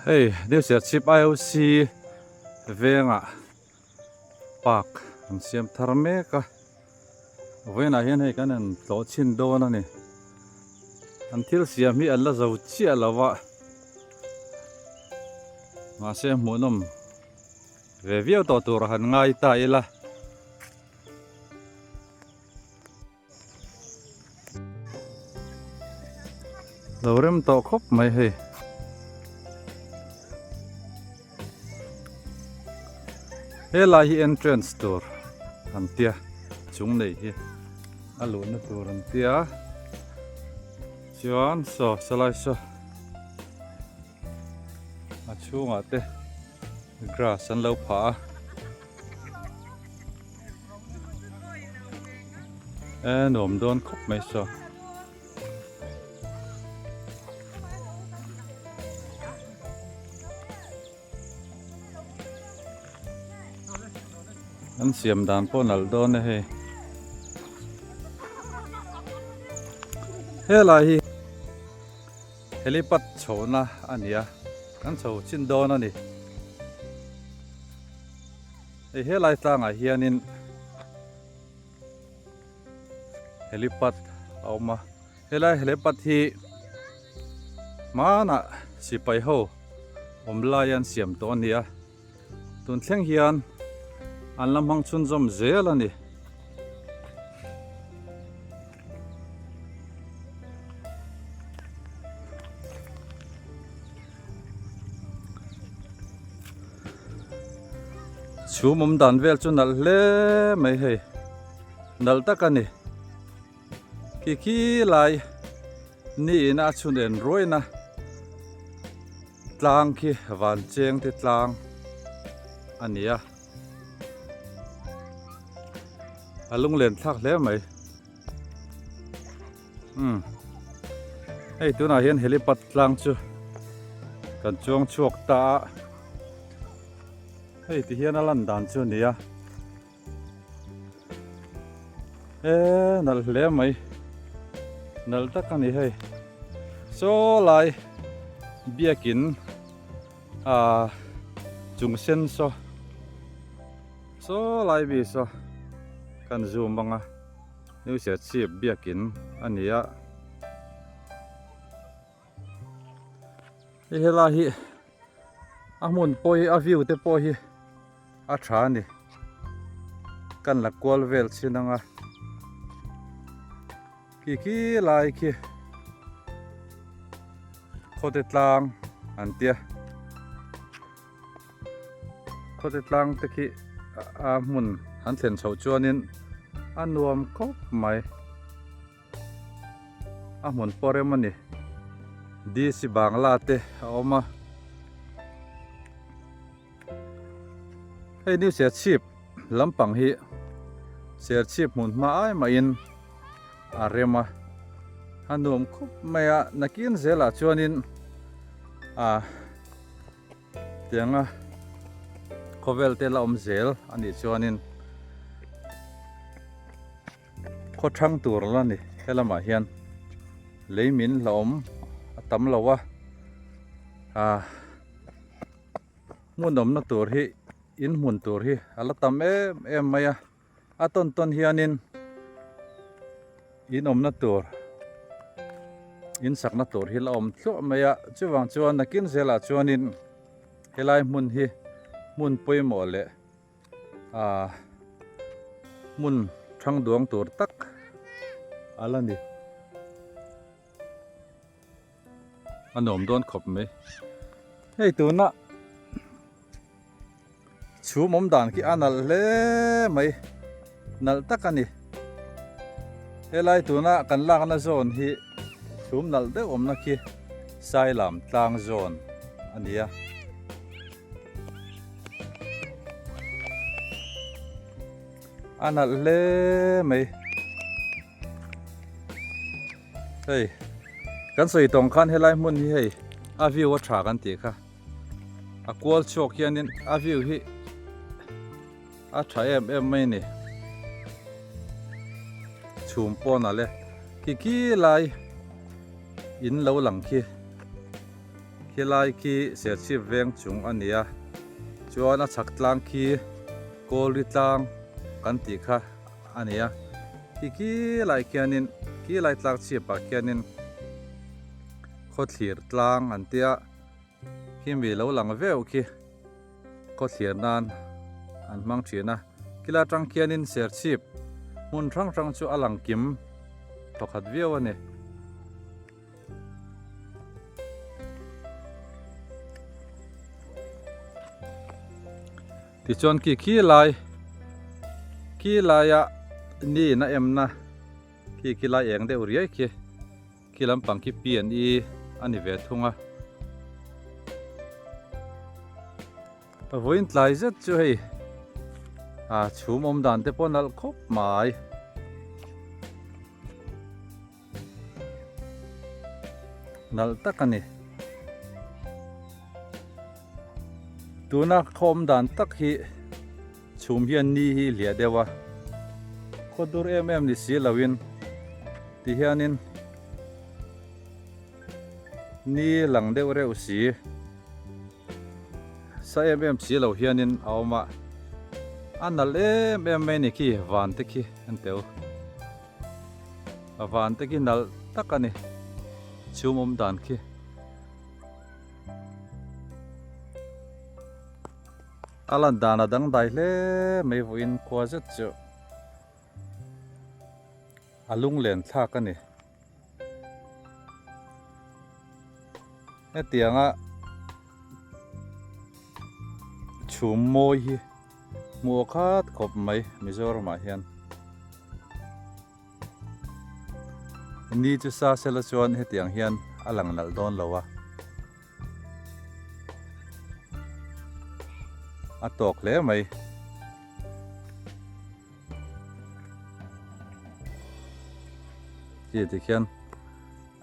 Hei New Serchhip IOC vengah park an siam thar mek a vawiinah hian hei kan han tlawh chhin dawn a ni an thil siam hi an la zo chiah lo a mahse hmuhnawm ve viau tawh tur a han ngai ta ila. Lo rem tawh khawp mai hei. Helai hi entrance tur an tia chung nei hi a luhna tur an tia chuan saw sawlai saw a chhungah te grass an lo phah a. E nuam dawn khawp mai saw. An siam dan pawh nalh dawn e hei. Helai hi helipad chhohna a ni a, kan chho chin dawn a ni. Hei helai tlangah hianin helipad a awm a, helai helipad hi hmanah sipai ho awm lai an siam tawh a ni a, tun thleng hian an la hmang chhunzawm zel a ni. Chhum awm dan vel chu nalh hle mai hei nalh tak a ni khi khi lai ni in a chhun en ruaina tlang khi van cheng te tlang a ni a a lunglen thlak hle mai. Umm hei tunah hian helipad tlang chu kan chuang chhuak ta a hei ti hian a lan dan chu a ni a e nalh hle mai nalh tak a ni hei saw lai biakin ah chung sen saw saw lai bi saw kan zoom ang a. New Serchhip biakin a ni a. Hei helai hi a hmun pawh hi a view te pawh hi a tha a ni. Kan la kual vel chin ang a. Khi khi lai khi khawte tlang an tia. Khawte tlang te khi a hmun an thlen chhoh chuanin a nuam khawp mai. A hmun pawh rem a ni. DC Bangla te a awm a. Hei New Serchhip lampang hi Serchhip hmun hma ai mahin a rem a. A nuam khawp mai a. Nakin zelah chuanin ah. Tianga khawvel te la awm zel a nih chuanin khaw thang tur la ni helamah hian lei min la awm a tam lo a ah hmun awmna tur hi in hmun tur hi a la tam em em mai a. A tawn tawn hianin in awmna tur in sakna tur hi la awm thluah mai a chuvang chuan nakin zelah chuanin helai hmun hi hmun pawimawh leh ah hmun thang duang tur tak a la ni. A nuam dawn khawp mai hei tuna chhum awm dan khi a nalh hle mai nalh tak a ni helai tuna kan lakna zawn hi chhum nalh deuh awmna khi sailam tlang zawn a ni a. A nalh hle mai. Hei kan sawi tawng khan helai hmun hi hei a view a tha kan tih kha a kual chhuak hianin a view hi a tha em em mai a ni chhum pawn ah le khi khi lai in lo lang khi. Khilai khi Serchhip veng chung a ni a, chuan a chhak tlang khi Kawlri tlang kan tih kha a ni a. Khi khilai khianin khilai tlang chhipah khianin khawthlir tlang an tia khi mi lo lang veuh khi khawthlir nan an hmang thin a. Khilai atang khianin Serchhip hmun hrang hrang chu a lang kim thawkhat viau a ni. Tichuan khi khi lai khi laia ni in a emna khi khi lai eng deuh riai khi khi lampang khi P and E a ni ve thung a. Vawiin tlai zet chu hei a chhum awm dan te pawh nalh khawp mai. Nalh tak a ni. Tuna khawm dan tak hi chhum hian ni hi hliah deuh a, khaw dur em em ni si loin ti hianin ni lang deuh reuh si, sa em em si lo hianin a awm a, a nalh em em mai ni khi van te khi an teu. A van te khi nalh tak a ni chhum awm dan khi. A lan dan a dangdai hle mai vawiin khua zet chu a lunglen thlak a ni. Hetianga chhum mawi hi hmuh a khat khawp mai Mizoramah hian. Ni chu sa sela chuan hetiang hian a lang nalh dawn lo a, a tawk hle mai. Khi tikhian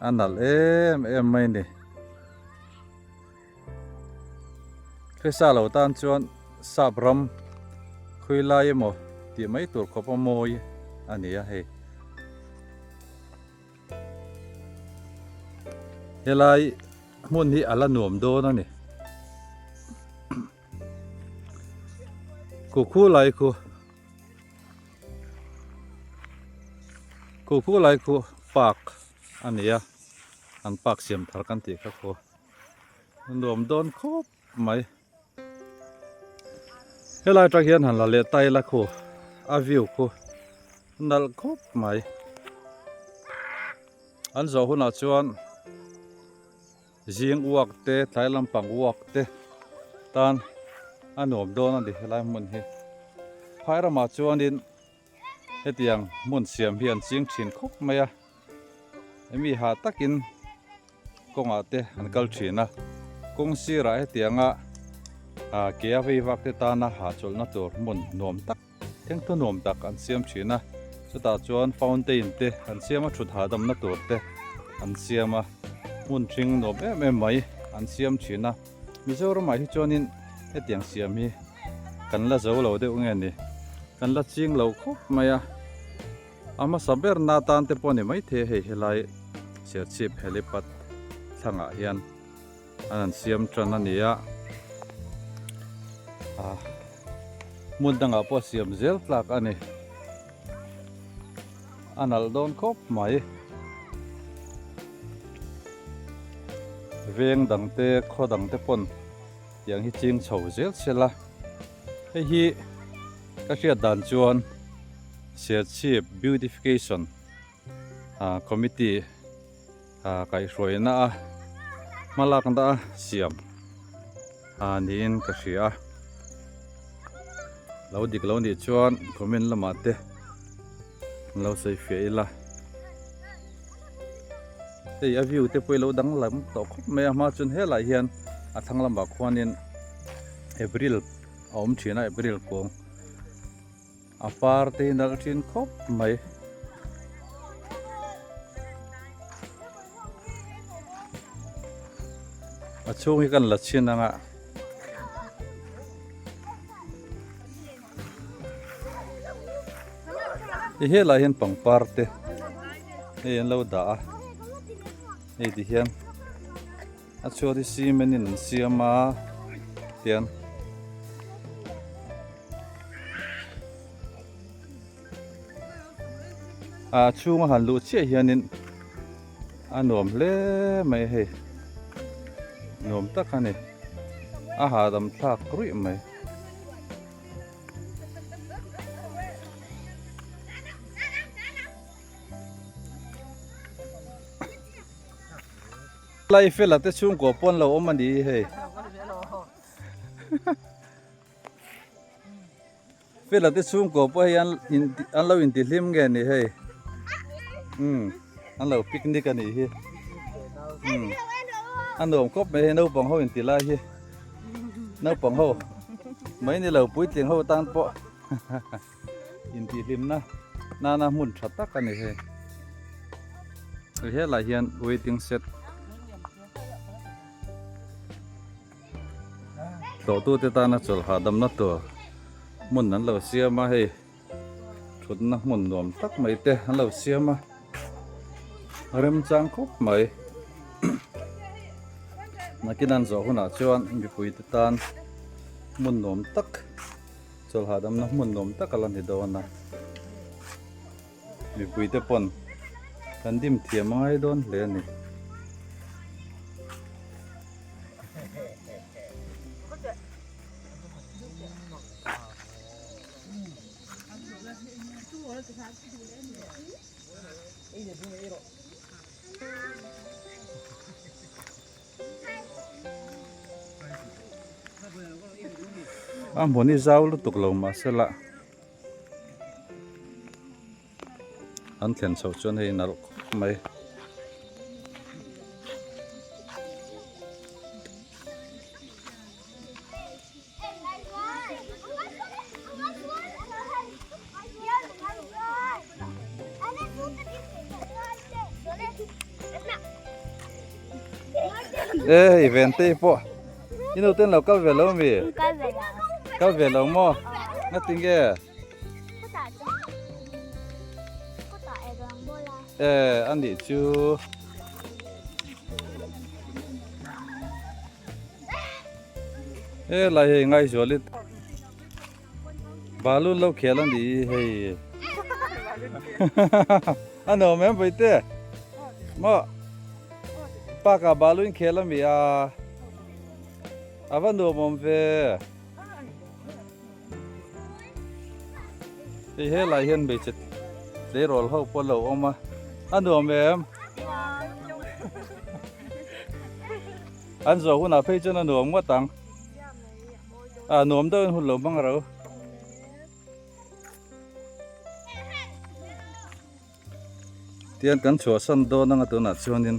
a nalh em em mai a ni. Hresa lo tan chuan sap ram khawi lai emaw tih mai tur khawp a mawi a ni a hei. Helai hmun hi a la nuam dawn a ni. Kukhu lai khu Kukhu lai khu park a ni a an park siam thar kan tih kha khu. Nuam dawn khawp mai. Helai atang hian han la leh ta ila khu a view khu nalh khawp mai. An zawh hunah chuan zing uak te tlai lampang uak te tan a nuam dawn a ni helai hmun hi. Phai ramah chuanin hetiang hmun siam hi an ching thin khawp mai a. Hemi ha takin kawngah te an kal thin a, kawng sirah hetianga ah ke a vei vak te tana hahchawlhna tur hmun nuam tak thengthaw nuam tak an siam thin a, chutah chuan fountain te an siam a thut hahdamna tur te an siam a, hmun hring nuam em em mai an siam thin a, Mizoramah hi chuanin hetiang siam hi kan la zo lo deuh nge ni, kan la ching lo khawp mai a. A hmasa ber na tan te pawh a ni maithei a hei helai Serchhip helipad thlangah hian an han siam tan a ni a, ah hmun dangah pawh siam zel tlak a ni, a nalh dawn khawp mai. Veng dang te khaw dang te pawn tiang hi ching chho zel sela hei hi ka hriat dan chuan. Serchhip Beautification Committee kaihhruaina a hmalakna a siam niin ka hria a, lo dik lo nih chuan comment lamah te an lo sawi fiah ila, hei a view te pawh hi lo danglam tawh khawp mai a hma chuan helaiah hian a thlang lamah khuanin April a awm thin a April kawng. A par te hi nalh thin khawp mai. A chhung hi kan la chhin ang a. Hei helai hian pangpar te hei an lo dah a hei ti hian. A chhuat hi cement in an siam a tian a chhunga han luh chiah hianin a nuam hle mai hei nuam tak a ni a hahdam thlak ruih mai. Lai fela te chhungkaw pawn lo awm a ni hei. Fela te chhungkaw pawh hei an an lo intihlim nge ni hei. Umm an lo picnic a nih hi. Umm a nuam khawp mai hei naupang ho inti lai hi. Naupang ho mai ni lo puitling ho tan pawh intihhlimna nana hmun tha tak a ni hei. Hei helai hian waiting shed tlawhtute tana chawlh hahdamna tur hmun an lo siam a hei thutna hmun nuam tak mai te an lo siam a remchang khawp mai nakin an zawh hunah chuan mipui te tan hmun nuam tak chawlh hahdamna hmun nuam tak a la ni dawn a mipui te pawn kan dim thiam a ngai dawn hle a ni. A hmun hi zau lutuk lo mahsela an thlen chhoh chuan hei nalh khawp mai. E hei ven te pawh i nu ten lo kal ve lo mi kal ve lo maw ngatinge e a nih chu. Helai hei Ngaizuali balloon lo khel a ni hei a nuam em vaite maw park ah balloon khel a mi a a va nuam awm ve hei helai hian hmeichhe tleirawl ho pawh lo awm a a nuam em. An zawh hunah phei chuan a nuam ngawt ang. A nuam deuhin hun lo hmang ro. Tian kan chhuahsan dawn anga tunah chuanin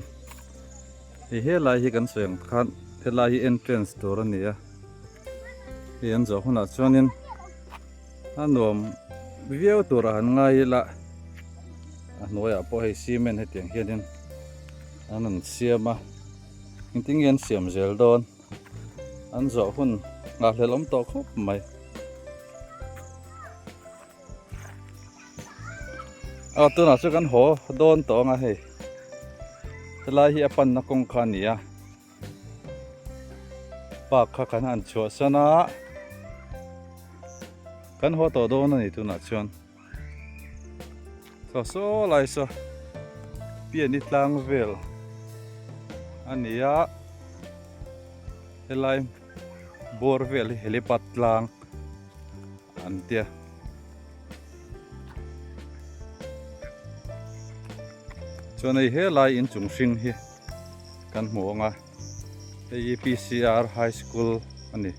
hei helai hi kan sawi ang khan helai hi entrance tur a ni a. Hei an zawh hunah chuanin a nuam viau turah han ngai ila a hnuaiah pawh hei cement hetiang hianin an rawn siam a. Engtin nge an siam zel dawn? An zawh hun nghahhlelh awm tawh khawp mai. A tunah chu kan haw dawn tawh ang a hei. Helai hi a panna kawng kha a ni a. Park kha kan han chhuahsan a. Kan haw tawh dawn a ni tunah chuan. Saw saw lai saw pian i tlang vel a ni a helai bawr vel hi helipad tlang an tia. Chuan hei helai inchung hring hi kan hmu ang a hei hi P C R high school a ni.